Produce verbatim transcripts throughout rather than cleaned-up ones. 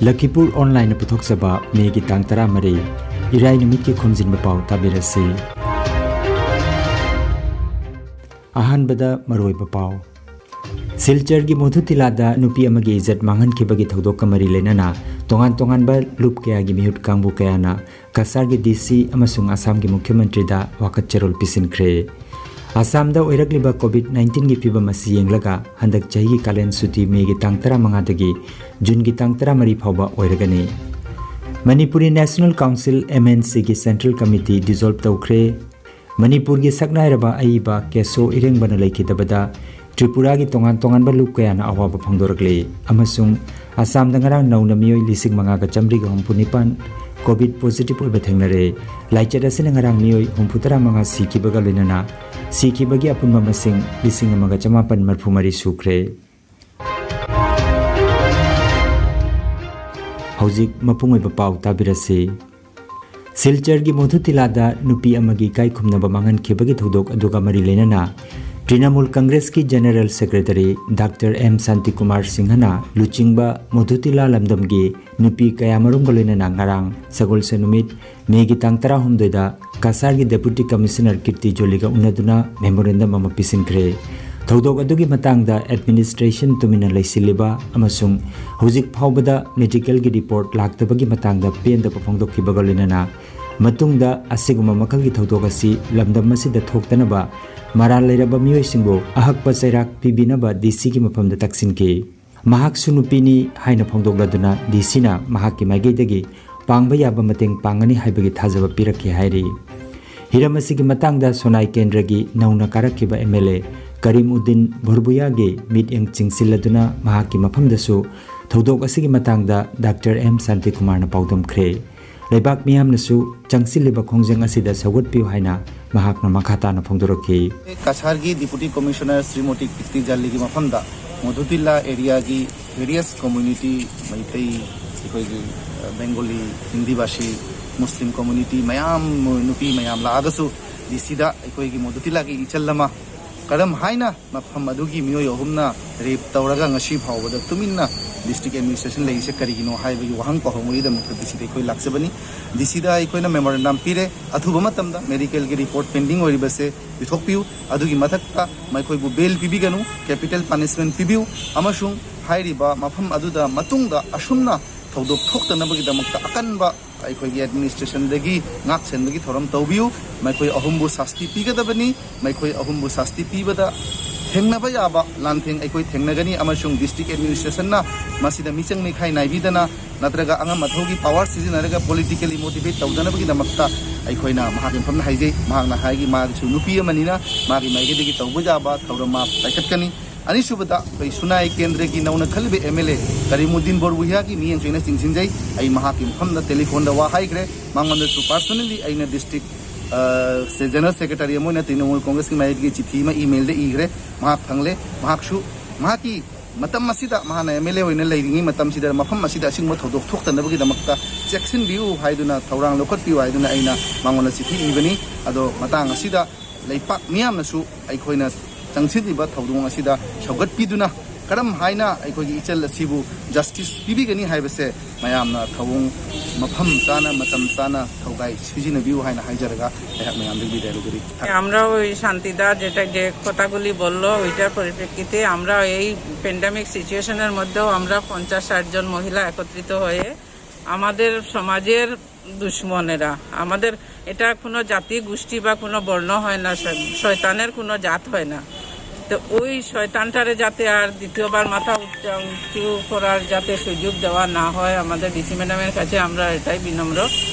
ꯂꯈꯤꯄꯨꯔ ꯑꯣꯟꯂꯥꯏꯟꯅ ꯄꯨꯊꯣꯛꯆꯕ ꯃꯦꯒꯤ ꯇꯥꯡ ꯇꯔꯥꯃꯔꯤ, ꯏꯔꯥꯏ ꯅꯨꯃꯤꯠꯀꯤ ꯈꯣꯝꯖꯤꯟꯕ ꯄꯥꯎ ꯇꯥꯕꯤꯔꯁꯤ꯫ ꯑꯍꯥꯟꯕꯗ ꯃꯔꯨꯑꯣꯏꯕ ꯄꯥꯎ꯫ ꯁꯤꯜꯆꯔꯒꯤ ꯃꯣꯙꯨꯇꯤꯂꯥꯗ ꯅꯨꯄꯤ ꯑꯃꯒꯤ ꯏꯖꯠ ꯃꯥꯡꯍꯟꯈꯤꯕꯒꯤ ꯊꯧꯗꯣꯛꯀ ꯃꯔꯤ ꯂꯩꯅꯅ ꯇꯣꯉꯥꯟ ꯇꯣꯉꯥꯟꯕ ꯂꯨꯞ ꯀꯌꯥꯒꯤ ꯃꯤꯍꯨꯠ ꯀꯥꯡꯕꯨ ꯀꯌꯥꯅ ꯀꯁꯥꯔꯒꯤ ꯗꯤ ꯁꯤ ꯑꯃꯁꯨꯡ ꯑꯁꯥꯝꯒꯤ ꯃꯨꯈ꯭ꯌ ꯃꯟꯇ꯭ꯔꯤꯗ ꯋꯥꯀꯠ ꯆꯔꯣꯜ ꯄꯤꯁꯤꯟꯈ꯭ꯔꯦ꯫ ꯑꯁꯥꯝꯗ ꯑꯣꯏꯔꯛꯂꯤꯕ ꯀꯣꯚꯤꯗ ꯅꯥꯏꯟꯇꯤꯟꯒꯤ ꯐꯤꯕꯝ ꯑꯁꯤ ꯌꯦꯡꯂꯒ ꯍꯟꯗꯛ ꯆꯍꯤꯒꯤ ꯀꯥꯂꯦꯟ ꯁꯨꯇꯤ ꯃꯦꯒꯤ ꯇꯥꯡ ꯇꯔꯥꯃꯉꯥꯗꯒꯤ ꯖꯨꯟꯒꯤ ꯇꯥꯡ ꯇꯔꯥꯃꯔꯤ ꯐꯥꯎꯕ ꯑꯣꯏꯔꯒꯅꯤ꯫ Manipuri national council, M N ꯁꯤꯒꯤ ꯁꯦꯟꯇ꯭ꯔꯦꯜ ꯀꯃꯤꯇꯤ ꯗꯤꯖꯣꯜꯕ ꯇꯧꯈ꯭ꯔꯦ꯫ ꯃꯅꯤꯄꯨꯔꯒꯤ ꯁꯛꯅꯥꯏꯔꯕ ꯑꯏꯕ ꯀꯦꯁꯣ ꯏꯔꯦꯡꯕꯅ ꯂꯩꯈꯤꯗꯕꯗ ꯇ꯭ꯔꯤꯄꯨꯔꯥꯒꯤ ꯇꯣꯉꯥꯟ ꯇꯣꯉꯥꯟꯕ ꯂꯨꯞ ꯀꯌꯥꯅ ꯑꯋꯥꯕ ꯐꯣꯡꯗꯣꯔꯛꯂꯤ꯫ ꯑꯃꯁꯨꯡ ꯑꯁꯥꯝꯗ ꯉꯔꯥꯡ ꯅꯧꯅ ꯃꯤꯑꯣꯏ ꯂꯤꯁꯤꯡ ꯃꯉꯥꯒ ꯆꯥꯃꯔꯤꯒ ꯍꯨꯝꯐꯨ ꯅꯤꯄꯥꯟ ꯀꯣꯚꯤꯗ ꯄꯣꯖꯤꯇꯤꯚ ꯑꯣꯏꯕ ꯊꯦꯡꯅꯔꯦ꯫ ꯂꯥꯏꯆꯠ ꯑꯁꯤꯅ ꯉꯔꯥꯡ ꯃꯤꯑꯣꯏ ꯍꯨꯝꯐꯨꯇꯔꯥ ꯃꯉꯥ ꯁꯤꯈꯤꯕꯒ ꯂꯣꯏꯅꯅ ꯁꯤꯈꯤꯕꯒꯤ ꯑꯄꯨꯟꯕ ꯃꯁꯤꯡ ꯂꯤꯁꯤꯡ ꯑꯃꯒ ꯆꯃꯥꯄꯟ ꯃꯔꯤꯐꯨ ꯃꯔꯤ ꯁꯨꯈ꯭ꯔꯦ꯫ ꯍꯧꯖꯤꯛ ꯃꯄꯨꯡ ꯑꯣꯏꯕ ꯄꯥꯎ ꯇꯥꯕꯤꯔꯁꯤ꯫ ꯁꯤꯜꯆꯔꯒꯤ ꯃꯣꯙꯨꯇꯤꯂꯥꯗ ꯅꯨꯄꯤ ꯑꯃꯒꯤ ꯏꯀꯥꯏ ꯈꯨꯝꯅꯕ ꯃꯥꯡꯍꯟꯈꯤꯕꯒꯤ ꯊꯧꯗꯣꯛ ꯑꯗꯨꯒ ꯃꯔꯤ ꯂꯩꯅꯅ ꯇ꯭ꯔꯤꯅꯃꯨꯜ ꯀꯪꯒ꯭ꯔꯦꯁꯀꯤ general secretary doctor M Shantikumar ꯁꯤꯡꯍꯅ ꯂꯨꯆꯤꯡꯕ ꯃꯣꯙꯨꯇꯤꯂꯥ ꯂꯝꯗꯝꯒꯤ ꯅꯨꯄꯤ ꯀꯌꯥꯃꯔꯨꯝꯒ ꯂꯣꯏꯅꯅ ꯉꯔꯥꯡ ꯁꯒꯣꯜꯁꯦꯟ ꯅꯨꯃꯤꯠ ꯃꯦꯒꯤ ꯇꯥꯡ ꯇꯔꯥꯍꯨꯝꯗꯣꯏꯗ ꯀꯁꯥꯔꯒꯤ ꯗꯦꯄꯨꯇꯤ ꯀꯃꯤꯁꯅꯔ ꯀꯤꯔꯇꯤ ꯖꯣꯂꯤꯒ ꯎꯅꯗꯨꯅ ꯃꯦꯃꯣꯔꯦꯟꯗꯝ ꯑꯃ ꯄꯤꯁꯤꯟꯈ꯭ꯔꯦ꯫ ꯊꯧꯗꯣꯛ ꯑꯗꯨꯒꯤ ꯃꯇꯥꯡꯗ ꯑꯦꯗꯃꯤꯅꯤꯁꯇ꯭ꯔꯦꯁꯟ ꯇꯨꯃꯤꯟꯅ ꯂꯩꯁꯤꯜꯂꯤꯕ ꯑꯃꯁꯨꯡ ꯍꯧꯖꯤꯛ ꯐꯥꯎꯕꯗ ꯃꯦꯗꯤꯀꯦꯜꯒꯤ ꯔꯤꯄꯣꯔꯠ ꯂꯥꯛꯇꯕꯒꯤ ꯃꯇꯥꯡꯗ ꯄꯦꯟꯗꯕ ꯐꯣꯡꯗꯣꯛꯈꯤꯕꯒ ꯂꯣꯏꯅꯅ ꯃꯇꯨꯡꯗ ꯑꯁꯤꯒꯨꯝꯕ ꯃꯈꯜꯒꯤ ꯊꯧꯗꯣꯛ ꯑꯁꯤ ꯂꯝꯗꯝ ꯑꯁꯤꯗ ꯊꯣꯛꯇꯅꯕ ꯃꯔꯥꯜ ꯂꯩꯔꯕ ꯃꯤꯑꯣꯏꯁꯤꯡꯕꯨ ꯑꯍꯛꯄ ꯆꯩꯔꯥꯛ ꯄꯤꯕꯤꯅꯕ ꯗꯤ ꯁꯤꯒꯤ ꯃꯐꯝꯗ ꯇꯛꯁꯤꯟꯈꯤ꯫ ꯃꯍꯥꯛꯁꯨ ꯅꯨꯄꯤꯅꯤ ꯍꯥꯏꯅ ꯐꯣꯡꯗꯣꯛꯂꯗꯨꯅ ꯗꯤ ꯁꯤꯅ ꯃꯍꯥꯛꯀꯤ ꯃꯥꯏꯀꯩꯗꯒꯤ ꯄꯥꯡꯕ ꯌꯥꯕ ꯃꯇꯦꯡ ꯄꯥꯡꯒꯅꯤ ꯍꯥꯏꯕꯒꯤ ꯊꯥꯖꯕ ꯄꯤꯔꯛꯈꯤ ꯍꯥꯏꯔꯤ꯫ ꯍꯤꯔꯝ ꯑꯁꯤꯒꯤ ꯃꯇꯥꯡꯗ ꯁꯣꯅꯥꯏ ꯀꯦꯟꯗ꯭ꯔꯒꯤ ꯅꯧꯅ ꯀꯥꯔꯛꯈꯤꯕ ꯑꯦꯝ ꯑꯦꯜ ꯑꯦ ꯀꯔꯤꯝ ꯎꯗꯤꯟ ꯚꯣꯔꯕꯨꯌꯥꯒꯤ ꯃꯤꯠꯌꯦꯡ ꯆꯤꯡꯁꯤꯜꯂꯗꯨꯅ ꯃꯍꯥꯛꯀꯤ ꯃꯐꯝꯗꯁꯨ ꯊꯧꯗꯣꯛ ꯑꯁꯤꯒꯤ ꯃꯇꯥꯡꯗ ꯗꯥꯛꯇꯔ ꯑꯦꯝ ꯁꯥꯟꯇꯤꯀꯨꯃꯥꯔꯅ ꯄꯥꯎꯗꯝꯈ꯭ꯔꯦ꯫ ꯂꯩꯕꯥꯛ ꯃꯤꯌꯥꯝꯅꯁꯨ ꯆꯪꯁꯤꯜꯂꯤꯕ ꯈꯣꯡꯖꯪ ꯑꯁꯤꯗ ꯁꯧꯒꯠꯄꯤꯌꯨ ꯍꯥꯏꯅ ꯃꯍꯥꯛꯅ ꯃꯈꯥ ꯇꯥꯅ ꯐꯣꯡꯗꯣꯔꯛꯈꯤ꯫ ꯀꯁꯥꯔꯒꯤ ꯗꯤꯄꯨꯇꯤ ꯀꯃꯤꯁꯅꯔ ꯁ꯭ꯔꯤꯃꯇꯤ ꯀꯤꯔꯇꯤ ꯖꯥꯂꯤꯒꯤ ꯃꯐꯝꯗ ꯃꯣꯗꯨꯇꯤꯂꯥ ꯑꯦꯔꯤꯌꯥꯒꯤ ꯚꯦꯔꯤꯌꯁ ꯀꯝꯃ꯭ꯌꯨꯅꯤꯇꯤ, ꯃꯩꯇꯩ, ꯑꯩꯈꯣꯏꯒꯤ, ꯑ, ꯕꯦꯡꯒꯣꯂꯤ, ꯍꯤꯟꯗꯤꯚꯥꯁꯤ, ꯃꯨꯁꯂꯤꯝ ꯀꯝꯃ꯭ꯌꯨꯅꯤꯇꯤ ꯃꯌꯥꯝ, ꯅꯨꯄꯤ ꯃꯌꯥꯝ ꯂꯥꯛꯑꯒꯁꯨ ꯗꯤ ꯁꯤꯗ ꯑꯩꯈꯣꯏꯒꯤ ꯃꯣꯗꯨꯇꯤꯂꯥꯒꯤ ꯏꯆꯜ ꯑꯃ ꯀꯔꯝ ꯍꯥꯏꯅ ꯃꯐꯝ ꯑꯗꯨꯒꯤ ꯃꯤꯑꯣꯏ ꯑꯍꯨꯝꯅ ꯔꯦꯞ ꯇꯧꯔꯒ ꯉꯁꯤ ꯐꯥꯎꯕꯗ ꯇꯨꯃꯤꯟꯅ ꯗꯤꯁꯇ꯭ꯔꯤꯛ ꯑꯦꯗꯃꯤꯅꯤꯁꯇ꯭ꯔꯦꯁꯟ ꯂꯩꯔꯤꯁꯦ ꯀꯔꯤꯒꯤꯅꯣ ꯍꯥꯏꯕꯒꯤ ꯋꯥꯍꯪ ꯄꯥꯎꯍꯪꯕꯒꯤꯗꯃꯛꯇ ꯗꯤ ꯁꯤꯗ ꯑꯩꯈꯣꯏ ꯂꯥꯛꯆꯕꯅꯤ꯫ ꯗꯤ ꯁꯤꯗ ꯑꯩꯈꯣꯏꯅ ꯃꯦꯃꯣꯔꯦꯟꯗꯝ ꯄꯤꯔꯦ, ꯑꯊꯨꯕ ꯃꯇꯝꯗ ꯃꯦꯗꯤꯀꯦꯜꯒꯤ ꯔꯤꯄꯣꯔꯠ ꯄꯦꯟꯗꯤꯡ ꯑꯣꯏꯔꯤꯕꯁꯦ ꯄꯤꯊꯣꯛꯄꯤꯌꯨ꯫ ꯑꯗꯨꯒꯤ ꯃꯊꯛꯇ ꯃꯈꯣꯏꯕꯨ ꯕꯦꯜ ꯄꯤꯕꯤꯒꯅꯨ, ꯀꯦꯄꯤꯇꯦꯜ ꯄꯅꯤꯁꯃꯦꯟ ꯄꯤꯕꯤꯌꯨ, ꯑꯃꯁꯨꯡ ꯍꯥꯏꯔꯤꯕ ꯃꯐꯝ ꯑꯗꯨꯗ ꯃꯇꯨꯡꯗ ꯑꯁꯨꯝꯅ ꯊꯧꯗꯣꯛ ꯊꯣꯛꯇꯅꯕꯒꯤꯗꯃꯛꯇ ꯑꯀꯟꯕ ꯑꯩꯈꯣꯏꯒꯤ ꯑꯦꯗꯃꯤꯅꯤꯁꯇ꯭ꯔꯦꯁꯟꯗꯒꯤ ꯉꯥꯛ ꯁꯦꯟꯕꯒꯤ ꯊꯧꯔꯝ ꯇꯧꯕꯤꯌꯨ꯫ ꯃꯈꯣꯏ ꯑꯍꯨꯝꯕꯨ ꯁꯥꯁꯇꯤ ꯄꯤꯒꯗꯕꯅꯤ꯫ ꯃꯈꯣꯏ ꯑꯍꯨꯝꯕꯨ ꯁꯥꯁꯇꯤ ꯄꯤꯕꯗ ꯊꯦꯡꯅꯕ ꯌꯥꯕ ꯂꯥꯟꯊꯦꯡ ꯑꯩꯈꯣꯏ ꯊꯦꯡꯅꯒꯅꯤ, ꯑꯃꯁꯨꯡ ꯗꯤꯁꯇ꯭ꯔꯤꯛ ꯑꯦꯗꯃꯤꯅꯤꯁꯇ꯭ꯔꯦꯁꯟꯅ ꯃꯁꯤꯗ ꯃꯤꯆꯪ ꯃꯤꯈꯥꯏ ꯅꯥꯏꯕꯤꯗꯅ ꯅꯠꯇ꯭ꯔꯒ ꯑꯉꯝ ꯑꯊꯧꯒꯤ ꯄꯋꯥꯔ ꯁꯤꯖꯤꯟꯅꯔꯒ ꯄꯣꯂꯤꯇꯤꯀꯦꯜꯂꯤ ꯃꯣꯇꯤꯚꯦꯠ ꯇꯧꯗꯅꯕꯒꯤꯗꯃꯛꯇ ꯑꯩꯈꯣꯏꯅ ꯃꯍꯥꯛꯀꯤ ꯃꯐꯝꯗ ꯍꯥꯏꯖꯩ꯫ ꯃꯍꯥꯛꯅ ꯍꯥꯏꯈꯤ, ꯃꯥꯒꯤꯁꯨ ꯅꯨꯄꯤ ꯑꯃꯅꯤꯅ ꯃꯥꯒꯤ ꯃꯥꯏꯀꯩꯗꯒꯤ ꯇꯧꯕ ꯌꯥꯕ ꯊꯧꯔꯝ ꯃꯥ ꯄꯥꯏꯈꯠꯀꯅꯤ꯫ ꯑꯅꯤꯁꯨꯕꯗ ꯑꯩꯈꯣꯏ ꯁꯨꯅꯥꯏ ꯀꯦꯟꯗ꯭ꯔꯒꯤ ꯅꯧꯅ ꯈꯜꯂꯤꯕ ꯑꯦꯝ ꯑꯦꯜ ꯑꯦ ꯀꯔꯤꯃꯨꯗꯤꯟ ꯕꯣꯔꯕꯨꯍꯤꯌꯥꯒꯤ ꯃꯤꯠꯌꯦꯡꯁꯨ ꯑꯩꯅ ꯆꯤꯡꯁꯤꯟꯖꯩ꯫ ꯑꯩ ꯃꯍꯥꯛꯀꯤ ꯃꯐꯝꯗ ꯇꯦꯂꯤꯐꯣꯟꯗ ꯋꯥ ꯍꯥꯏꯈ꯭ꯔꯦ꯫ ꯃꯉꯣꯟꯗꯁꯨ ꯄꯥꯔꯁꯣꯅꯦꯜꯂꯤ ꯑꯩꯅ ꯗꯤꯁꯇ꯭ꯔꯤꯛ ꯖꯦꯅꯔꯦꯜ ꯁꯦꯀ꯭ꯔꯦꯇꯔꯤ ꯑꯃ ꯑꯣꯏꯅ ꯇ꯭ꯔꯤꯅꯃꯨꯜ ꯀꯣꯡꯒ꯭ꯔꯦꯁꯀꯤ ꯃꯥꯏꯀꯩꯗꯒꯤ ꯆꯤꯊꯤ ꯑꯃ ꯏꯃꯦꯜꯗ ꯏꯈ꯭ꯔꯦ꯫ ꯃꯍꯥꯛ ꯐꯪꯂꯦ꯫ ꯃꯍꯥꯛꯁꯨ ꯃꯍꯥꯛꯀꯤ ꯃꯇꯝ ꯑꯁꯤꯗ ꯃꯍꯥꯛꯅ ꯑꯦꯝ ꯑꯦꯜ ꯑꯦ ꯑꯣꯏꯅ ꯂꯩꯔꯤꯉꯩ ꯃꯇꯝꯁꯤꯗ ꯃꯐꯝ ꯑꯁꯤꯗ ꯑꯁꯤꯒꯨꯝꯕ ꯊꯧꯗꯣꯛ ꯊꯣꯛꯇꯅꯕꯒꯤꯗꯃꯛꯇ ꯆꯦꯛꯁꯤꯟꯕꯤꯌꯨ ꯍꯥꯏꯗꯨꯅ, ꯊꯧꯔꯥꯡ ꯂꯧꯈꯠꯄꯤꯌꯨ ꯍꯥꯏꯗꯨꯅ ꯑꯩꯅ ꯃꯉꯣꯟꯗ ꯆꯤꯊꯤ ꯏꯕꯅꯤ꯫ ꯑꯗꯣ ꯃꯇꯥꯡ ꯑꯁꯤꯗ ꯂꯩꯄꯥꯛ ꯃꯤꯌꯥꯝꯅꯁꯨ ꯑꯩꯈꯣꯏꯅ ꯆꯪꯁꯤꯜꯂꯤꯕ ꯊꯧꯗꯣꯛ ꯑꯁꯤꯗ ꯁꯧꯒꯠꯄꯤꯗꯨꯅ ꯀꯔꯝ ꯍꯥꯏꯅ ꯑꯩꯈꯣꯏꯒꯤ ꯏꯆꯜ ꯑꯁꯤꯕꯨ ꯖꯁꯇꯤꯁ ꯄꯤꯕꯤꯒꯅꯤ ꯍꯥꯏꯕꯁꯦ ꯃꯌꯥꯝꯅ ꯊꯧꯑꯣꯡ ꯃꯐꯝ ꯆꯥꯅ, ꯃꯇꯝ ꯆꯥꯅ ꯊꯧꯒꯥꯏ ꯁꯤꯖꯤꯟꯅꯕꯤꯌꯨ ꯍꯥꯏꯅ ꯍꯥইꯖꯔꯒ ꯑꯩꯍꯥꯛ ꯃꯌꯥꯝꯗꯒꯤ ꯕꯤꯗꯥꯏ ꯂꯧꯖꯔꯤ꯫ আমরা ওই শান্তিদা যেটা, যে কথাগুলি বললো, ওইটার পরিপ্রেক্ষিতে আমরা এই প্যান্ডেমিক সিচুয়েশনের মধ্যেও আমরা পঞ্চাশ ষাট জন মহিলা একত্রিত হয়ে আমাদের সমাজের দুশমনেরা, আমাদের এটা কোনো জাতি গোষ্ঠী বা কোনো বর্ণ হয় না, শয়-, শয়তানের কোনো জাত হয় না। তো ওই শয়তানটারে যাতে আর দ্বিতীয়বার মাথা উচ্চ-, উঁচু করার যাতে সুযোগ দেওয়া না হয়, আমাদের ডিসি ম্যাডামের কাছে আমরা এটাই বিনম্র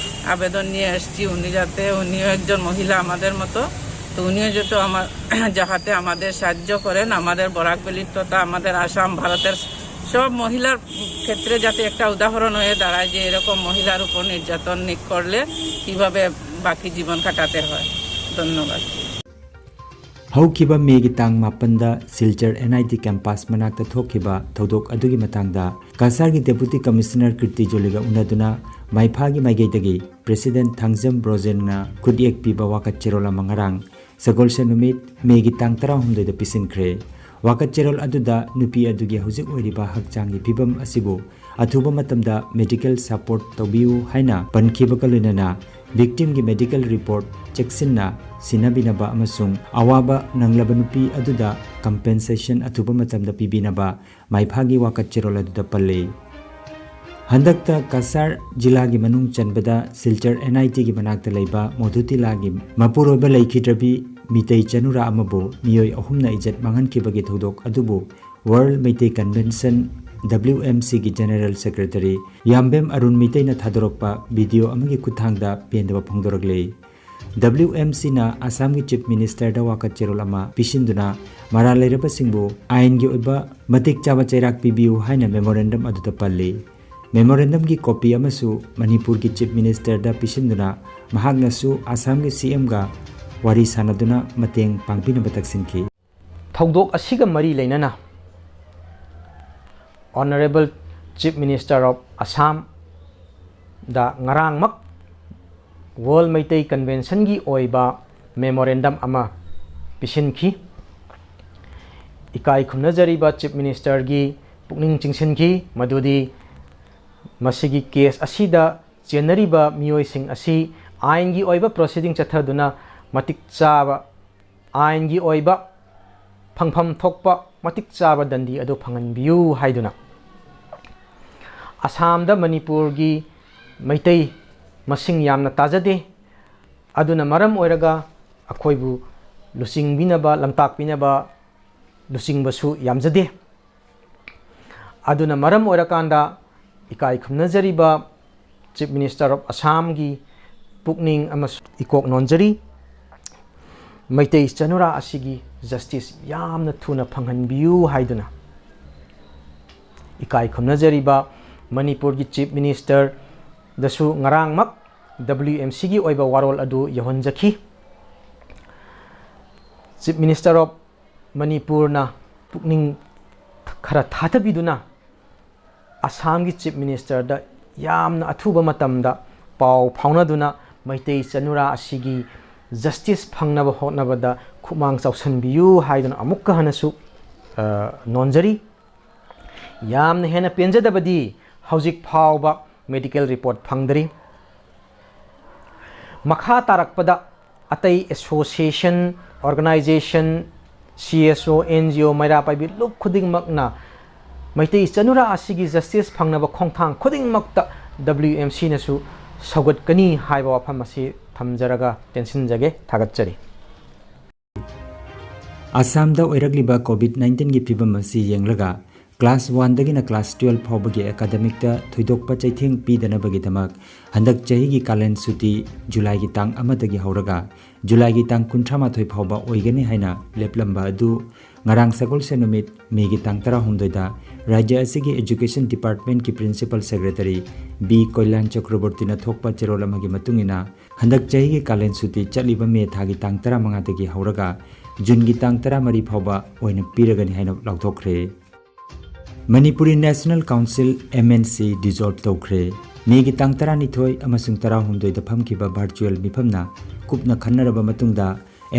আবেদন নিয়ে এসেছি। উনি যাতে, উনিও একজন মহিলা আমাদের মতো, তো উনিও যাতে আমার যাহাতে আমাদের সাহায্য করেন, আমাদের বরাক ভ্যালির তথা আমাদের আসাম, ভারতের সব মহিলার ক্ষেত্রে যাতে একটা উদাহরণ হয়ে দাঁড়ায় যে এরকম মহিলার উপর নির্যাতন নি-, করলে কিভাবে বাকি জীবন কাটাতে হয়। ধন্যবাদ। ꯍꯧꯈꯤꯕ ꯃꯦꯒꯤ ꯇꯥꯡ ꯃꯥꯄꯟꯗ Silchar N I T campus ꯃꯅꯥꯛꯇ ꯊꯣꯛꯈꯤꯕ ꯊꯧꯗꯣꯛ ꯑꯗꯨꯒꯤ ꯃꯇꯥꯡꯗ ꯀꯁꯥꯔꯒꯤ ꯗꯦꯄꯨꯇꯤ ꯀꯃꯤꯁꯅꯔ ꯀꯤꯔꯇꯤ ꯖꯣꯂꯤꯒ ꯎꯅꯗꯨꯅ ꯃꯥꯏꯐꯥꯒꯤ ꯃꯥꯏꯀꯩꯗꯒꯤ ꯄ꯭ꯔꯦꯁꯤꯗꯦꯟꯠ ꯊꯥꯡꯖꯝ ꯕ꯭ꯔꯣꯖꯦꯟꯅ ꯈꯨꯠꯌꯦꯛ ꯄꯤꯕ ꯋꯥꯀꯠ ꯆꯦꯔꯣꯜ ꯑꯃ ꯉꯔꯥꯡ ꯁꯒꯣꯜꯁꯦꯟ ꯅꯨꯃꯤꯠ ꯃꯦꯒꯤ ꯇꯥꯡ ꯇꯔꯥꯍꯨꯝꯗꯣꯏꯗ ꯄꯤꯁꯤꯟꯈ꯭ꯔꯦ꯫ ꯋꯥꯀꯠ ꯆꯦꯔꯣꯜ ꯑꯗꯨꯗ ꯅꯨꯄꯤ ꯑꯗꯨꯒꯤ ꯍꯧꯖꯤꯛ ꯑꯣꯏꯔꯤꯕ ꯍꯛꯆꯥꯡꯒꯤ ꯐꯤꯕꯝ ꯑꯁꯤꯕꯨ ꯑꯊꯨꯕ ꯃꯇꯝꯗ medical support ꯇꯧꯕꯤꯌꯨ ꯍꯥꯏꯅ ꯄꯟꯈꯤꯕꯒ ꯂꯣꯏꯅꯅ victimꯒꯤ medical report ꯆꯦꯛꯁꯤꯟꯅ ꯁꯤꯟꯅꯕꯤꯅꯕ ꯑꯃꯁꯨꯡ ꯑꯋꯥꯕ ꯅꯪꯂꯕ ꯅꯨꯄꯤ ꯑꯗꯨꯗ compensation ꯑꯊꯨꯕ ꯃꯇꯝꯗ ꯄꯤꯕꯤꯅꯕ ꯃꯥꯏꯐꯥꯒꯤ ꯋꯥꯀꯠ ꯆꯦꯔꯣꯜ ꯑꯗꯨꯗ ꯄꯜꯂꯤ꯫ ꯍꯟꯗꯛꯇ ꯀꯁꯥꯔ ꯖꯤꯂꯥꯒꯤ ꯃꯅꯨꯡ ꯆꯟꯕꯗ ꯁꯤꯜꯆꯔ NITꯒꯤ ꯃꯅꯥꯛꯇ ꯂꯩꯕ ꯃꯣꯙꯨꯇꯤꯂꯥꯒꯤ ꯃꯄꯨꯔꯣꯏꯕ ꯂꯩꯈꯤꯗ꯭ꯔꯕꯤ ꯃꯤꯇꯩ ꯆꯅꯨꯔꯥ ꯑꯃꯕꯨ ꯃꯤꯑꯣꯏ ꯑꯍꯨꯝꯅ ꯏꯖꯠ ꯃꯥꯡꯍꯟꯈꯤꯕꯒꯤ ꯊꯧꯗꯣꯛ ꯑꯗꯨꯕꯨ World Meitei Convention, WMCꯒꯤ General Secretary ꯌꯥꯝꯕꯦꯝ Arun ꯃꯩꯇꯩꯅ ꯊꯥꯗꯣꯔꯛꯄ video ꯑꯃꯒꯤ ꯈꯨꯠꯊꯥꯡꯗ ꯄꯦꯟꯗꯕ ꯐꯣꯡꯗꯣꯔꯛꯂꯤ꯫ WMCꯅ ꯑꯁꯥꯝꯒꯤ Chief Ministerꯗ ꯋꯥꯀꯠ ꯆꯦꯔꯣꯜ ꯑꯃ ꯄꯤꯁꯤꯟꯗꯨꯅ ꯃꯔꯥꯜ ꯂꯩꯔꯕꯁꯤꯡꯕꯨ ꯑꯥꯏꯟꯒꯤ ꯑꯣꯏꯕ ꯃꯇꯤꯛ ꯆꯥꯕ ꯆꯩꯔꯥꯛ ꯄꯤꯕꯤꯌꯨ ꯍꯥꯏꯅ memorandum ꯑꯗꯨꯗ ꯄꯜꯂꯤ꯫ Memorandumꯒꯤ copy ꯑꯃꯁꯨ ꯃꯅꯤꯄꯨꯔꯒꯤ Chief Ministerꯗ ꯄꯤꯁꯤꯟꯗꯨꯅ ꯃꯍꯥꯛꯅꯁꯨ ꯑꯁꯥꯝꯒꯤ CMꯒ ꯋꯥꯔꯤ ꯁꯥꯟꯅꯗꯨꯅ ꯃꯇꯦꯡ ꯄꯥꯡꯕꯤꯅꯕ ꯇꯛꯁꯤꯟꯈꯤ꯫ ꯊꯧꯗꯣꯛ ꯑꯁꯤꯒ ꯃꯔꯤ ꯂꯩꯅꯅ Honourable Chief Minister of Assam the ꯉꯔꯥꯡꯃꯛ World Meitei Conventionꯒꯤ ꯑꯣꯏꯕ memorandum ꯑꯃ ꯄꯤꯁꯤꯟꯈꯤ꯫ ꯏꯀꯥꯏ ꯈꯨꯝꯅꯖꯔꯤꯕ Chief Ministerꯒꯤ ꯄꯨꯛꯅꯤꯡ ꯆꯤꯡꯁꯤꯟꯈꯤ ꯃꯗꯨꯗꯤ ꯃꯁꯤꯒꯤ case ꯑꯁꯤꯗ ꯆꯦꯟꯅꯔꯤꯕ ꯃꯤꯑꯣꯏꯁꯤꯡ ꯑꯁꯤ ꯑꯥꯏꯟꯒꯤ ꯑꯣꯏꯕ proceeding ꯆꯠꯊꯗꯨꯅ ꯃꯇꯤꯛ ꯆꯥꯕ ꯑꯥꯏꯟꯒꯤ ꯑꯣꯏꯕ ꯐꯪꯐꯝ ꯊꯣꯛꯄ ꯃꯇꯤꯛ ꯆꯥꯕ ꯗꯟꯗꯤ ꯑꯗꯨ ꯐꯪꯍꯟꯕꯤꯌꯨ ꯍꯥꯏꯗꯨꯅ꯫ ꯑꯁꯥꯝꯗ ꯃꯅꯤꯄꯨꯔꯒꯤ ꯃꯩꯇꯩ ꯃꯁꯤꯡ ꯌꯥꯝꯅ ꯇꯥꯖꯗꯦ, ꯑꯗꯨꯅ ꯃꯔꯝ ꯑꯣꯏꯔꯒ ꯑꯩꯈꯣꯏꯕꯨ ꯂꯨꯆꯤꯡꯕꯤꯅꯕ, ꯂꯝꯇꯥꯛꯄꯤꯅꯕ ꯂꯨꯆꯤꯡꯕꯁꯨ ꯌꯥꯝꯖꯗꯦ꯫ ꯑꯗꯨꯅ ꯃꯔꯝ ꯑꯣꯏꯔꯀꯥꯟꯗ ꯏꯀꯥꯏ ꯈꯨꯝꯅꯖꯔꯤꯕ Chief Minister of Assamꯒꯤ ꯄꯨꯛꯅꯤꯡ ꯑꯃꯁꯨꯡ ꯏꯀꯣꯛ ꯅꯣꯟꯖꯔꯤ꯫ ꯃꯩꯇꯩ ꯆꯅꯨꯔꯥ ꯑꯁꯤꯒꯤ justice ꯌꯥꯝꯅ ꯊꯨꯅ ꯐꯪꯍꯟꯕꯤꯌꯨ ꯍꯥꯏꯗꯨꯅ ꯏꯀꯥꯏ ꯈꯨꯝꯅꯖꯔꯤꯕ ꯃꯅꯤꯄꯨꯔꯒꯤ Chief Ministerꯗꯁꯨ ꯉꯔꯥꯡꯃꯛ WMCꯒꯤ ꯑꯣꯏꯕ ꯋꯥꯔꯣꯜ ꯑꯗꯨ ꯌꯧꯍꯟꯖꯈꯤ꯫ Chief Minister of ꯃꯅꯤꯄꯨꯔꯅ ꯄꯨꯛꯅꯤꯡ ꯈꯔ ꯊꯥꯗꯕꯤꯗꯨꯅ ꯑꯁꯥꯝꯒꯤ Chief Ministerꯗ ꯌꯥꯝꯅ ꯑꯊꯨꯕ ꯃꯇꯝꯗ ꯄꯥꯎ ꯐꯥꯎꯅꯗꯨꯅ ꯃꯩꯇꯩ ꯆꯅꯨꯔꯥ ꯑꯁꯤꯒꯤ justice ꯐꯪꯅꯕ ꯍꯣꯠꯅꯕꯗ ꯈꯨꯃꯥꯡ ꯆꯥꯎꯁꯟꯕꯤꯌꯨ ꯍꯥꯏꯗꯨꯅ ꯑꯃꯨꯛꯀ ꯍꯟꯅꯁꯨ ꯅꯣꯟꯖꯔꯤ꯫ ꯌꯥꯝꯅ ꯍꯦꯟꯅ ꯄꯦꯟꯖꯗꯕꯗꯤ ꯍꯧꯖꯤꯛ ꯐꯥꯎꯕ ꯃꯦꯗꯤꯀꯦꯜ ꯔꯤꯄꯣꯔꯠ ꯐꯪꯗ꯭ꯔꯤ꯫ ꯃꯈꯥ ꯇꯥꯔꯛꯄꯗ ꯑꯇꯩ ꯑꯦꯁꯣꯁꯤꯌꯦꯁꯟ, ꯑꯣꯔꯒꯅꯥꯏꯖꯦꯁꯟ, ꯁꯤ ꯑꯦꯁ ꯑꯣ, ꯑꯦꯟ ꯖꯤ ꯑꯣ, ꯃꯩꯔꯥ ꯄꯥꯏꯕꯤ ꯂꯨꯞ ꯈꯨꯗꯤꯡꯃꯛꯅ ꯃꯩꯇꯩ ꯆꯅꯨꯔꯥ ꯑꯁꯤꯒꯤ ꯖꯁꯇꯤꯁ ꯐꯪꯅꯕ ꯈꯣꯡꯊꯥꯡ ꯈꯨꯗꯤꯡꯃꯛꯇ ꯗꯕ꯭ꯂꯤꯎ ꯑꯦꯝ ꯁꯤꯅꯁꯨ ꯁꯧꯒꯠꯀꯅꯤ ꯍꯥꯏꯕ ꯋꯥꯐꯝ ꯑꯁꯤ ꯊꯝꯖꯔꯒ ꯇꯦꯟꯁꯤꯟꯖꯒꯦ꯫ ꯊꯥꯒꯠꯆꯔꯤ꯫ ꯑꯁꯥꯝꯗ ꯑꯣꯏꯔꯛꯂꯤꯕ ꯀꯣꯚꯤꯗ ꯅꯥꯏꯟꯇꯤꯟꯒꯤ ꯐꯤꯕꯝ ꯑꯁꯤ ꯌꯦꯡꯂꯒ class one ꯗꯒꯤꯅ class twelve ꯐꯥꯎꯕꯒꯤ ꯑꯦꯀꯥꯗꯃꯤꯛꯇ ꯊꯣꯏꯗꯣꯛꯄ ꯆꯩꯊꯦꯡ ꯄꯤꯗꯅꯕꯒꯤꯗꯃꯛ ꯍꯟꯗꯛ ꯆꯍꯤꯒꯤ ꯀꯥꯂꯦꯟ ꯁꯨꯇꯤ ꯖꯨꯂꯥꯏꯒꯤ ꯇꯥꯡ ꯑꯃꯗꯒꯤ ꯍꯧꯔꯒ ꯖꯨꯂꯥꯏꯒꯤ ꯇꯥꯡ ꯀꯨꯟꯊ꯭ꯔꯥ ꯃꯥꯊꯣꯏ ꯐꯥꯎꯕ ꯑꯣꯏꯒꯅꯤ ꯍꯥꯏꯅ ꯂꯦꯞꯂꯝꯕ ꯑꯗꯨ ꯉꯔꯥꯡ ꯁꯒꯣꯜꯁꯦꯟ ꯅꯨꯃꯤꯠ ꯃꯦꯒꯤ ꯇꯥꯡ ꯇꯔꯥꯍꯨꯝꯗꯣꯏꯗ ꯔꯥꯖ꯭ꯌ ꯑꯁꯤꯒꯤ Education Department ꯀꯤ Principal Secretary ꯕꯤ ꯀꯣꯏꯂꯥꯟ ꯆꯀ꯭ꯔꯕꯣꯔꯇꯤꯅ ꯊꯣꯛꯄ ꯆꯦꯔꯣꯜ ꯑꯃꯒꯤ ꯃꯇꯨꯡ ꯏꯟꯅ ꯍꯟꯗꯛ ꯆꯍꯤꯒꯤ ꯀꯥꯂꯦꯟ ꯁꯨꯇꯤ ꯆꯠꯂꯤꯕ ꯃꯦ ꯊꯥꯒꯤ ꯇꯥꯡ ꯇꯔꯥꯃꯉꯥꯗꯒꯤ ꯍꯧꯔꯒ ꯖꯨꯟꯒꯤ ꯇꯥꯡ ꯇꯔꯥꯃꯔꯤ ꯐꯥꯎꯕ ꯑꯣꯏꯅ ꯄꯤꯔꯒꯅꯤ ꯍꯥꯏꯅ ꯂꯥꯎꯊꯣꯛꯈ꯭ꯔꯦ꯫ Manipuri National Council, M N C, dissolve ꯇꯧꯈ꯭ꯔꯦ꯫ ꯃꯦꯒꯤ ꯇꯥꯡ ꯇꯔꯥꯅꯤꯊꯣꯏ ꯑꯃꯁꯨꯡ ꯇꯔꯥꯍꯨꯝꯗꯣꯏꯗ ꯐꯝꯈꯤꯕ virtual ꯃꯤꯐꯝꯅ ꯀꯨꯞꯅ ꯈꯟꯅꯔꯕ ꯃꯇꯨꯡꯗ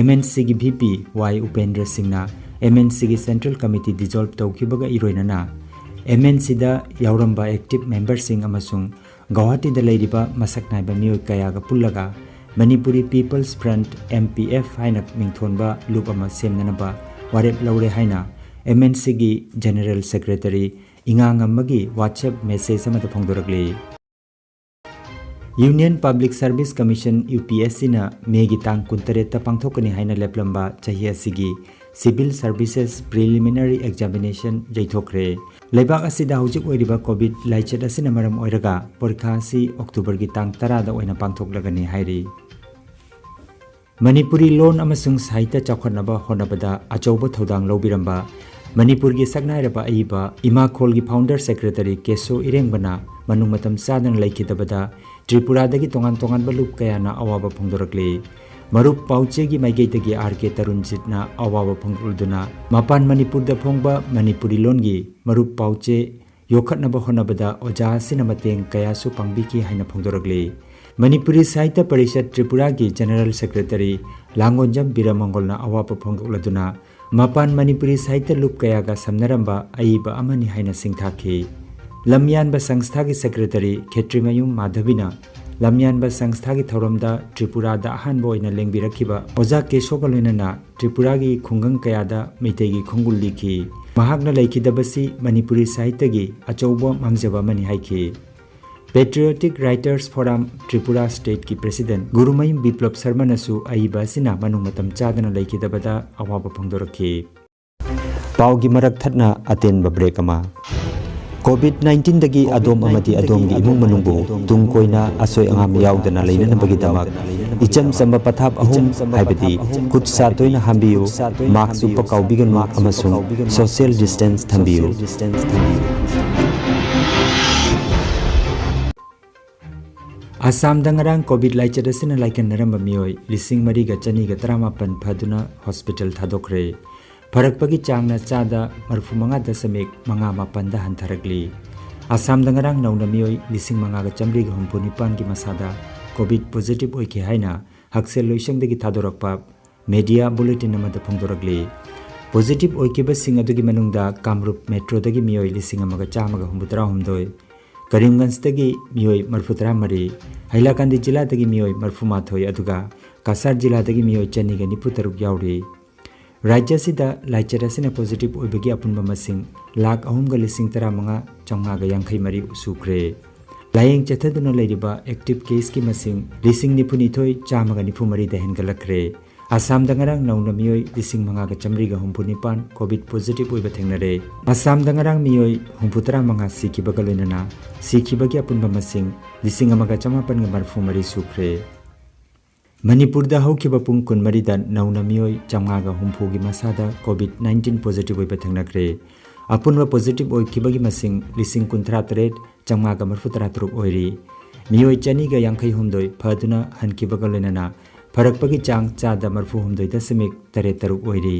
M N C ꯒꯤ V P ꯋꯥꯏ ꯎꯄꯦꯟꯗ꯭ꯔ ꯁꯤꯡꯅ M N C ꯒꯤ Central Committee dissolve ꯇꯧꯈꯤꯕꯒ ꯏꯔꯣꯏꯅꯅ M N C ꯗ ꯌꯥꯎꯔꯝꯕ active member ꯁꯤꯡ ꯑꯃꯁꯨꯡ ꯒꯧꯍꯥꯇꯤꯗ ꯂꯩꯔꯤꯕ ꯃꯁꯛ ꯅꯥꯏꯕ ꯃꯤꯑꯣꯏ ꯀꯌꯥꯒ ꯄꯨꯜꯂꯒ Manipuri People's Front, M P F, ꯍꯥꯏꯅ ꯃꯤꯡꯊꯣꯟꯕ ꯂꯨꯞ ꯑꯃ ꯁꯦꯝꯅꯅꯕ ꯋꯥꯔꯦꯞ ꯂꯧꯔꯦ ꯍꯥꯏꯅ M N C ꯒꯤ General Secretary ꯏꯉꯥꯉꯝꯃꯒꯤ WhatsApp message ꯑꯃꯗ ꯐꯣꯡꯗꯣꯔꯛꯂꯤ꯫ Union Public Service Commission, U P S C ꯅ ꯃꯦꯒꯤ ꯇꯥꯡ ꯀꯨꯟꯇꯔꯦꯠꯇ ꯄꯥꯡꯊꯣꯛꯀꯅꯤ ꯍꯥꯏꯅ ꯂꯦꯞꯂꯝꯕ ꯆꯍꯤ ꯑꯁꯤꯒꯤ Civil Services Preliminary Examination ꯌꯩꯊꯣꯛꯈ꯭ꯔꯦ꯫ ꯂꯩꯕꯥꯛ ꯑꯁꯤꯗ ꯍꯧꯖꯤꯛ ꯑꯣꯏꯔꯤꯕ ꯀꯣꯚꯤꯗ ꯂꯥꯏꯆꯠ ꯑꯁꯤꯅ ꯃꯔꯝ ꯑꯣꯏꯔꯒ ꯄꯔꯤꯈꯥ ꯑꯁꯤ ꯑꯣꯛꯇꯣꯕꯔꯒꯤ ꯇꯥꯡ ꯇꯔꯥꯗ ꯑꯣꯏꯅ ꯄꯥꯡꯊꯣꯛꯂꯒꯅꯤ ꯍꯥꯏꯔꯤ꯫ ꯃꯅꯤꯄꯨꯔꯤ ꯂꯣꯟ ꯑꯃꯁꯨꯡ ꯁꯥꯍꯤꯇ꯭ꯌ ꯆꯥꯎꯈꯠꯅꯕ ꯍꯣꯠꯅꯕꯗ ꯑꯆꯧꯕ ꯊꯧꯗꯥꯡ ꯂꯧꯕꯤꯔꯝꯕ ꯃꯅꯤꯄꯨꯔꯒꯤ ꯁꯛꯅꯥꯏꯔꯕ ꯑꯏꯕ ꯏꯃꯥꯈꯣꯜꯒꯤ founder secretary ꯀꯦꯁꯣ ꯏꯔꯦꯡꯕꯅ ꯃꯅꯨꯡ ꯃꯇꯝ ꯆꯥꯗꯅ ꯂꯩꯈꯤꯗꯕꯗ ꯇ꯭ꯔꯤꯄꯨꯔꯥꯗꯒꯤ ꯇꯣꯉꯥꯟ ꯇꯣꯉꯥꯟꯕ ꯂꯨꯞ ꯀꯌꯥꯅ ꯑꯋꯥꯕ ꯐꯣꯡꯗꯣꯔꯛꯂꯤ꯫ ꯃꯔꯨꯞ ꯄꯥꯎꯆꯦꯒꯤ ꯃꯥꯏꯀꯩꯗꯒꯤ ꯑꯥꯔ ꯀꯦ ꯇꯔꯨꯟꯖꯤꯠꯅ ꯑꯋꯥꯕ ꯐꯣꯡꯗꯣꯛꯂꯗꯨꯅ ꯃꯄꯥꯟ ꯃꯅꯤꯄꯨꯔꯗ ꯐꯣꯡꯕ ꯃꯅꯤꯄꯨꯔꯤ ꯂꯣꯟꯒꯤ ꯃꯔꯨꯞ ꯄꯥꯎꯆꯦ ꯌꯣꯛꯈꯠꯅꯕ ꯍꯣꯠꯅꯕꯗ ꯑꯣꯖꯥ ꯑꯁꯤꯅ ꯃꯇꯦꯡ ꯀꯌꯥꯁꯨ ꯄꯥꯡꯕꯤꯈꯤ ꯍꯥꯏꯅ ꯐꯣꯡꯗꯣꯔꯛꯂꯤ꯫ ꯃꯅꯤꯄꯨꯔꯤ ꯁꯥꯍꯤꯇ꯭ꯌ ꯄꯔꯤꯁꯠ ꯇ꯭ꯔꯤꯄꯨꯔꯥꯒꯤ General Secretary ꯂꯥꯡꯒꯣꯟꯖꯝ ꯕꯤꯔꯃꯪꯒꯣꯜꯅ ꯑꯋꯥꯕ ꯐꯣꯡꯗꯣꯛꯂꯗꯨꯅ ꯃꯄꯥꯟ ꯃꯅꯤꯄꯨꯔꯤ ꯁꯥꯍꯤꯇ꯭ꯌ ꯂꯨꯞ ꯀꯌꯥꯒ ꯁꯝꯅꯔꯝꯕ ꯑꯏꯕ ꯑꯃꯅꯤ ꯍꯥꯏꯅ ꯁꯤꯡꯊꯥꯈꯤ꯫ ꯂꯝꯌꯥꯟꯕ ꯁꯪꯁꯊꯥꯒꯤ ꯁꯦꯀ꯭ꯔꯦꯇꯔꯤ ꯈꯦꯇ꯭ꯔꯤꯃꯌꯨꯝ ꯃꯥꯙꯕꯤꯅ ꯂꯝꯌꯥꯟꯕ ꯁꯪꯁꯊꯥꯒꯤ ꯊꯧꯔꯝꯗ ꯇ꯭ꯔꯤꯄꯨꯔꯥꯗ ꯑꯍꯥꯟꯕ ꯑꯣꯏꯅ ꯂꯦꯡꯕꯤꯔꯛꯈꯤꯕ ꯑꯣꯖꯥ ꯀꯦꯁꯣꯒ ꯂꯣꯏꯅꯅ ꯇ꯭ꯔꯤꯄꯨꯔꯥꯒꯤ ꯈꯨꯡꯒꯪ ꯀꯌꯥꯗ ꯃꯩꯇꯩꯒꯤ ꯈꯣꯡꯒꯨꯜ ꯂꯤꯈꯤ꯫ ꯃꯍꯥꯛꯅ ꯂꯩꯈꯤꯗꯕꯁꯤ ꯃꯅꯤꯄꯨꯔꯤ ꯁꯥꯍꯤꯇ꯭ꯌꯒꯤ ꯑꯆꯧꯕ ꯃꯥꯡꯖꯕ ꯑꯃꯅꯤ ꯍꯥꯏꯈꯤ꯫ Patriotic Writers Forum ꯇ꯭ꯔꯤꯄꯨꯔꯥ ꯁ꯭ꯇꯦꯠꯀꯤ ꯄ꯭ꯔꯦꯁꯤꯗꯦꯟꯠ ꯒꯨꯔꯨꯃꯌꯨꯝ ꯕꯤꯄ꯭ꯂꯕ ꯁꯔꯃꯅꯁꯨ ꯑꯏꯕ ꯑꯁꯤꯅ ꯃꯅꯨꯡ ꯃꯇꯝ ꯆꯥꯗꯅ ꯂꯩꯈꯤꯗꯕꯗ ꯑꯋꯥꯕ ꯐꯣꯡꯗꯣꯔꯛꯈꯤ꯫ ꯄꯥꯎꯒꯤ ꯃꯔꯛ ꯊꯠꯅ ꯑꯇꯦꯟꯕ ꯕ꯭ꯔꯦꯛ ꯑꯃ꯫ ꯀꯣꯚꯤꯗ ꯅꯥꯏꯟꯇꯤꯟꯗꯒꯤ ꯑꯗꯣꯝ ꯑꯃꯗꯤ ꯑꯗꯣꯝꯒꯤ ꯏꯃꯨꯡ ꯃꯅꯨꯡꯕꯨ ꯇꯨꯡ ꯀꯣꯏꯅ ꯑꯁꯣꯏ ꯑꯉꯥꯝ ꯌꯥꯎꯗꯅ ꯂꯩꯅꯅꯕꯒꯤꯗꯃꯛ ꯏꯆꯝ ꯆꯝꯕ ꯄꯊꯥꯞ ꯑꯍꯨꯝ, ꯍꯥꯏꯕꯗꯤ ꯈꯨꯠ ꯁꯥ ꯇꯣꯏꯅ ꯍꯥꯝꯕꯤꯌꯨ, ꯃꯥꯁꯛ ꯎꯞꯄ ꯀꯥꯎꯕꯤꯒꯅꯨ ꯑꯃꯁꯨꯡ ꯁꯣꯁꯤꯌꯦꯜ ꯗꯤꯁꯇꯦꯟꯁ ꯊꯝꯕꯤꯌꯨ꯫ ꯑꯁꯥꯝꯗ ꯉꯔꯥꯡ ꯀꯣꯚꯤꯗ ꯂꯥꯏꯆꯠ ꯑꯁꯤꯅ ꯂꯥꯏꯀꯟꯅꯔꯝꯕ ꯃꯤꯑꯣꯏ ꯂꯤꯁꯤꯡ ꯃꯔꯤꯒ ꯆꯅꯤꯒ ꯇꯔꯥꯃꯥꯄꯟ ꯐꯗꯨꯅ ꯍꯣꯁꯄꯤꯇꯥꯜ ꯊꯥꯗꯣꯛꯈ꯭ꯔꯦ꯫ ꯐꯔꯛꯄꯒꯤ ꯆꯥꯡꯅ ꯆꯥꯗ ꯃꯔꯤꯐꯨ ꯃꯉꯥ ꯗꯁꯃꯤꯛ ꯃꯉꯥ ꯃꯥꯄꯟꯗ ꯍꯟꯊꯔꯛꯂꯤ꯫ ꯑꯁꯥꯝꯗ ꯉꯔꯥꯡ ꯅꯧꯅ ꯃꯤꯑꯣꯏ ꯂꯤꯁꯤꯡ ꯃꯉꯥꯒ ꯆꯥꯃꯔꯤꯒ ꯍꯨꯝꯐꯨ ꯅꯤꯄꯥꯟꯒꯤ ꯃꯁꯥꯗ ꯀꯣꯚꯤꯗ ꯄꯣꯖꯤꯇꯤꯚ ꯑꯣꯏꯈꯤ ꯍꯥꯏꯅ ꯍꯛꯁꯦꯜ ꯂꯣꯏꯁꯪꯗꯒꯤ ꯊꯥꯗꯣꯔꯛꯄ ꯃꯦꯗꯤꯌꯥ ꯕꯨꯂꯦꯇꯤꯟ ꯑꯃꯗ ꯐꯣꯡꯗꯣꯔꯛꯂꯤ꯫ ꯄꯣꯖꯤꯇꯤꯚ ꯑꯣꯏꯈꯤꯕꯁꯤꯡ ꯑꯗꯨꯒꯤ ꯃꯅꯨꯡꯗ ꯀꯥꯃꯔꯨꯞ ꯃꯦꯇ꯭ꯔꯣꯗꯒꯤ ꯃꯤꯑꯣꯏ ꯂꯤꯁꯤꯡ ꯑꯃꯒ ꯆꯥꯝꯃꯒ ꯍꯨꯝꯐꯨꯇꯔꯥ ꯍꯨꯝꯗꯣꯏ, ꯀꯔꯤꯝꯒꯟꯖꯇꯒꯤ ꯃꯤꯑꯣꯏ ꯃꯔꯤꯐꯨꯇꯔꯥ ꯃꯔꯤ, ꯍꯩꯂꯥꯀꯥꯟꯗꯤ ꯖꯤꯂꯥꯗꯒꯤ ꯃꯤꯑꯣꯏ ꯃꯔꯤꯐꯨ ꯃꯥꯊꯣꯏ, ꯑꯗꯨꯒ ꯀꯁꯥꯔ ꯖꯤꯂꯥꯗꯒꯤ ꯃꯤꯑꯣꯏ ꯆꯅꯤꯒ ꯅꯤꯐꯨ ꯇꯔꯨꯛ ꯌꯥꯎꯔꯤ꯫ ꯔꯥꯖ꯭ꯌ ꯑꯁꯤꯗ ꯂꯥꯏꯆꯠ ꯑꯁꯤꯅ ꯄꯣꯖꯤꯇꯤꯚ ꯑꯣꯏꯕꯒꯤ ꯑꯄꯨꯟꯕ ꯃꯁꯤꯡ ꯂꯥꯈ ꯑꯍꯨꯝꯒ ꯂꯤꯁꯤꯡ ꯇꯔꯥꯃꯉꯥ ꯆꯥꯝꯃꯉꯥꯒ ꯌꯥꯡꯈꯩ ꯃꯔꯤ ꯁꯨꯈ꯭ꯔꯦ꯫ ꯂꯥꯌꯦꯡ ꯆꯠꯊꯗꯨꯅ ꯂꯩꯔꯤꯕ ꯑꯦꯛꯇꯤꯚ ꯀꯦꯁꯀꯤ ꯃꯁꯤꯡ ꯂꯤꯁꯤꯡ ꯅꯤꯐꯨ ꯅꯤꯊꯣꯏ ꯆꯥꯝꯃꯒ ꯅꯤꯐꯨ ꯃꯔꯤꯗ ꯍꯦꯟꯒꯠꯂꯛꯈ꯭ꯔꯦ꯫ ꯑꯁꯥꯝꯗ ꯉꯔꯥꯡ ꯅꯧꯅ ꯃꯤꯑꯣꯏ ꯂꯤꯁꯤꯡ ꯃꯉꯥꯒ ꯆꯥꯃꯔꯤꯒ ꯍꯨꯝꯐꯨ ꯅꯤꯄꯥꯟ ꯀꯣꯚꯤꯗ ꯄꯣꯖꯤꯇꯤꯚ ꯑꯣꯏꯕ ꯊꯦꯡꯅꯔꯦ꯫ ꯑꯁꯥꯝꯗ ꯉꯔꯥꯡ ꯃꯤꯑꯣꯏ ꯍꯨꯝꯐꯨꯇꯔꯥ ꯃꯉꯥ ꯁꯤꯈꯤꯕꯒ ꯂꯣꯏꯅꯅ ꯁꯤꯈꯤꯕꯒꯤ ꯑꯄꯨꯟꯕ ꯃꯁꯤꯡ ꯂꯤꯁꯤꯡ ꯑꯃꯒ ꯆꯥꯃꯥꯄꯟꯒ ꯃꯔꯤꯐꯨ ꯃꯔꯤ ꯁꯨꯈ꯭ꯔꯦ꯫ ꯃꯅꯤꯄꯨꯔꯗ ꯍꯧꯈꯤꯕ ꯄꯨꯡ ꯀꯨꯟꯃꯔꯤꯗ ꯅꯧꯅ ꯃꯤꯑꯣꯏ ꯆꯥꯝꯃꯉꯥꯒ ꯍꯨꯝꯐꯨꯒꯤ ꯃꯁꯥꯗ ꯀꯣꯚꯤꯗ ꯅꯥꯏꯟꯇꯤꯟ ꯄꯣꯖꯤꯇꯤꯚ ꯑꯣꯏꯕ ꯊꯦꯡꯅꯈ꯭ꯔꯦ꯫ ꯑꯄꯨꯟꯕ ꯄꯣꯖꯤꯇꯤꯚ ꯑꯣꯏꯈꯤꯕꯒꯤ ꯃꯁꯤꯡ ꯂꯤꯁꯤꯡ ꯀꯨꯟꯊ꯭ꯔꯥ ꯇꯔꯦꯠ ꯆꯥꯝꯃꯉꯥꯒ ꯃꯔꯤꯐꯨꯇꯔꯥ ꯇꯔꯨꯛ ꯑꯣꯏꯔꯤ꯫ ꯃꯤꯑꯣꯏ ꯆꯅꯤꯒ ꯌꯥꯡꯈꯩ ꯍꯨꯝꯗꯣꯏ ꯐꯗꯨꯅ ꯍꯟꯈꯤꯕꯒ ꯂꯣꯏꯅꯅ ꯐꯔꯛꯄꯒꯤ ꯆꯥꯡ ꯆꯥꯗ ꯃꯔꯤꯐꯨ ꯍꯨꯝꯗꯣꯏ ꯗꯁꯃꯤꯛ ꯇꯔꯦꯠ ꯇꯔꯨꯛ ꯑꯣꯏꯔꯤ꯫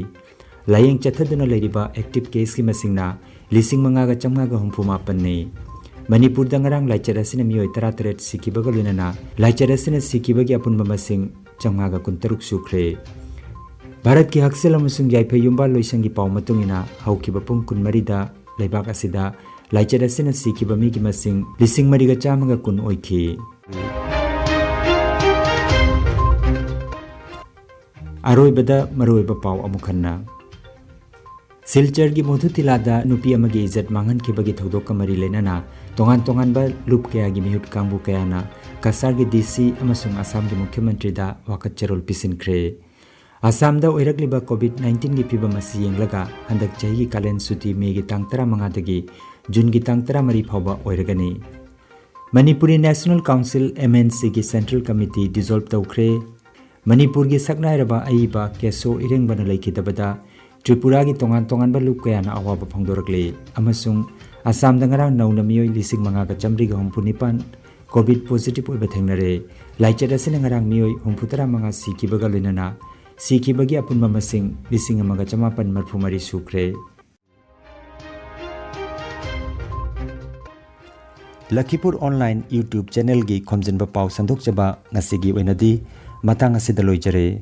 ꯂꯥꯌꯦꯡ ꯆꯠꯊꯗꯨꯅ ꯂꯩꯔꯤꯕ ꯑꯦꯛꯇꯤꯚ ꯀꯦꯁꯀꯤ ꯃꯁꯤꯡꯅ ꯂꯤꯁꯤꯡ ꯃꯉꯥꯒ ꯆꯥꯝꯃꯉꯥꯒ ꯍꯨꯝꯐꯨ ꯃꯥꯄꯟꯅꯤ꯫ ꯃꯅꯤꯄꯨꯔꯗ ꯉꯔꯥꯡ ꯂꯥꯏꯆꯠ ꯑꯁꯤꯅ ꯃꯤꯑꯣꯏ ꯇꯔꯥ ꯇꯔꯦꯠ ꯁꯤꯈꯤꯕꯒ ꯂꯣꯏꯅꯅ ꯂꯥꯏꯆꯠ ꯑꯁꯤꯅ ꯁꯤꯈꯤꯕꯒꯤ ꯑꯄꯨꯟꯕ ꯃꯁꯤꯡ ꯆꯥꯝꯃꯉꯥꯒ ꯀꯨꯟꯇꯔꯨꯛ ꯁꯨꯈ꯭ꯔꯦ꯫ ꯚꯥꯔꯠꯀꯤ ꯍꯛꯁꯦꯜ ꯑꯃꯁꯨꯡ ꯌꯥꯏꯐ ꯌꯨꯝꯕꯥꯜ ꯂꯣꯏꯁꯪꯒꯤ ꯄꯥꯎ ꯃꯇꯨꯡ ꯏꯟꯅ, ꯍꯧꯈꯤꯕ ꯄꯨꯡ ꯀꯨꯟꯃꯔꯤꯗ ꯂꯩꯕꯥꯛ ꯑꯁꯤꯗ ꯂꯥꯏꯆꯠ ꯑꯁꯤꯅ ꯁꯤꯈꯤꯕ ꯃꯤꯒꯤ ꯃꯁꯤꯡ ꯂꯤꯁꯤꯡ ꯃꯔꯤꯒ ꯆꯥꯝꯃꯒ ꯀꯨꯟ ꯑꯣꯏꯈꯤ꯫ ꯑꯔꯣꯏꯕꯗ ꯃꯔꯨꯑꯣꯏꯕ ꯄꯥꯎ ꯑꯃꯨꯛ ꯍꯟꯅ꯫ ꯁꯤꯜꯆꯔꯒꯤ ꯃꯣꯊꯨꯇꯤꯂꯥꯗ ꯅꯨꯄꯤ ꯑꯃꯒꯤ ꯏꯖꯠ ꯃꯥꯡꯍꯟꯈꯤꯕꯒꯤ ꯊꯧꯗꯣꯛꯀ ꯃꯔꯤ ꯂꯩꯅꯅ ꯇꯣꯉꯥꯟ ꯇꯣꯉꯥꯟꯕ ꯂꯨꯞ ꯀꯌꯥꯒꯤ ꯃꯤꯍꯨꯠ ꯀꯥꯡꯕꯨ ꯀꯌꯥꯅ ꯀꯁꯥꯔꯒꯤ ꯗꯤ ꯁꯤ ꯑꯃꯁꯨꯡ ꯑꯁꯥꯝꯒꯤ ꯃꯨꯈ꯭ꯌ ꯃꯟꯇ꯭ꯔꯤꯗ ꯋꯥꯀꯠ ꯆꯔꯣꯜ ꯄꯤꯁꯤꯟꯈ꯭ꯔꯦ꯫ ꯑꯁꯥꯝꯗ ꯑꯣꯏꯔꯛꯂꯤꯕ ꯀꯣꯚꯤꯗ ꯅꯥꯏꯟꯇꯤꯟꯒꯤ ꯐꯤꯕꯝ ꯑꯁꯤ ꯌꯦꯡꯂꯒ ꯍꯟꯗꯛ ꯆꯍꯤꯒꯤ ꯀꯥꯂꯦꯟ ꯁꯨꯇꯤ ꯃꯦꯒꯤ ꯇꯥꯡ ꯇꯔꯥꯃꯉꯥꯗꯒꯤ ꯖꯨꯟꯒꯤ ꯇꯥꯡ ꯇꯔꯥꯃꯔꯤ ꯐꯥꯎꯕ ꯑꯣꯏꯔꯒꯅꯤ꯫ Manipuri national council, M N ꯁꯤꯒꯤ ꯁꯦꯟꯇ꯭ꯔꯦꯜ ꯀꯃꯤꯇꯤ ꯗꯤꯖꯣꯜꯕ ꯇꯧꯈ꯭ꯔꯦ꯫ ꯃꯅꯤꯄꯨꯔꯒꯤ ꯁꯛꯅꯥꯏꯔꯕ ꯑꯏꯕ ꯀꯦꯁꯣ ꯏꯔꯦꯡꯕꯅ ꯂꯩꯈꯤꯗꯕꯗ ꯇ꯭ꯔꯤꯄꯨꯔꯥꯒꯤ ꯇꯣꯉꯥꯟ ꯇꯣꯉꯥꯟꯕ ꯂꯨꯞ ꯀꯌꯥꯅ ꯑꯋꯥꯕ ꯐꯣꯡꯗꯣꯔꯛꯂꯤ ꯑꯃꯁꯨꯡ ꯑꯁꯥꯝꯗ ꯉꯔꯥꯡ ꯅꯧꯅ ꯃꯤꯑꯣꯏ ꯂꯤꯁꯤꯡ ꯃꯉꯥꯒ ꯆꯥꯃꯔꯤꯒ ꯍꯨꯝꯐꯨ ꯅꯤꯄꯥꯟ ꯀꯣꯚꯤꯗ ꯄꯣꯖꯤꯇꯤꯚ ꯑꯣꯏꯕ ꯊꯦꯡꯅꯔꯦ꯫ ꯂꯥꯏꯆꯠ ꯑꯁꯤꯅ ꯉꯔꯥꯡ ꯃꯤꯑꯣꯏ ꯍꯨꯝꯐꯨꯇꯔꯥ ꯃꯉꯥ ꯁꯤꯈꯤꯕꯒ ꯂꯣꯏꯅꯅ ꯁꯤꯈꯤꯕꯒꯤ ꯑꯄꯨꯟꯕ ꯃꯁꯤꯡ ꯂꯤꯁꯤꯡ ꯑꯃꯒ ꯆꯃꯥꯄꯟ ꯃꯔꯤꯐꯨ ꯃꯔꯤ ꯁꯨꯈ꯭ꯔꯦ꯫ ꯂꯈꯤꯄꯨꯔ ꯑꯣꯟꯂꯥꯏꯟ YouTube ꯆꯦꯅꯦꯜꯒꯤ ꯈꯣꯝꯖꯤꯟꯕ ꯄꯥꯎ ꯁꯟꯗꯣꯛꯆꯕ ꯉꯁꯤꯒꯤ ꯑꯣꯏꯅꯗꯤ ꯃꯇꯥꯡ ꯑꯁꯤꯗ ꯂꯣꯏꯖꯔꯦ꯫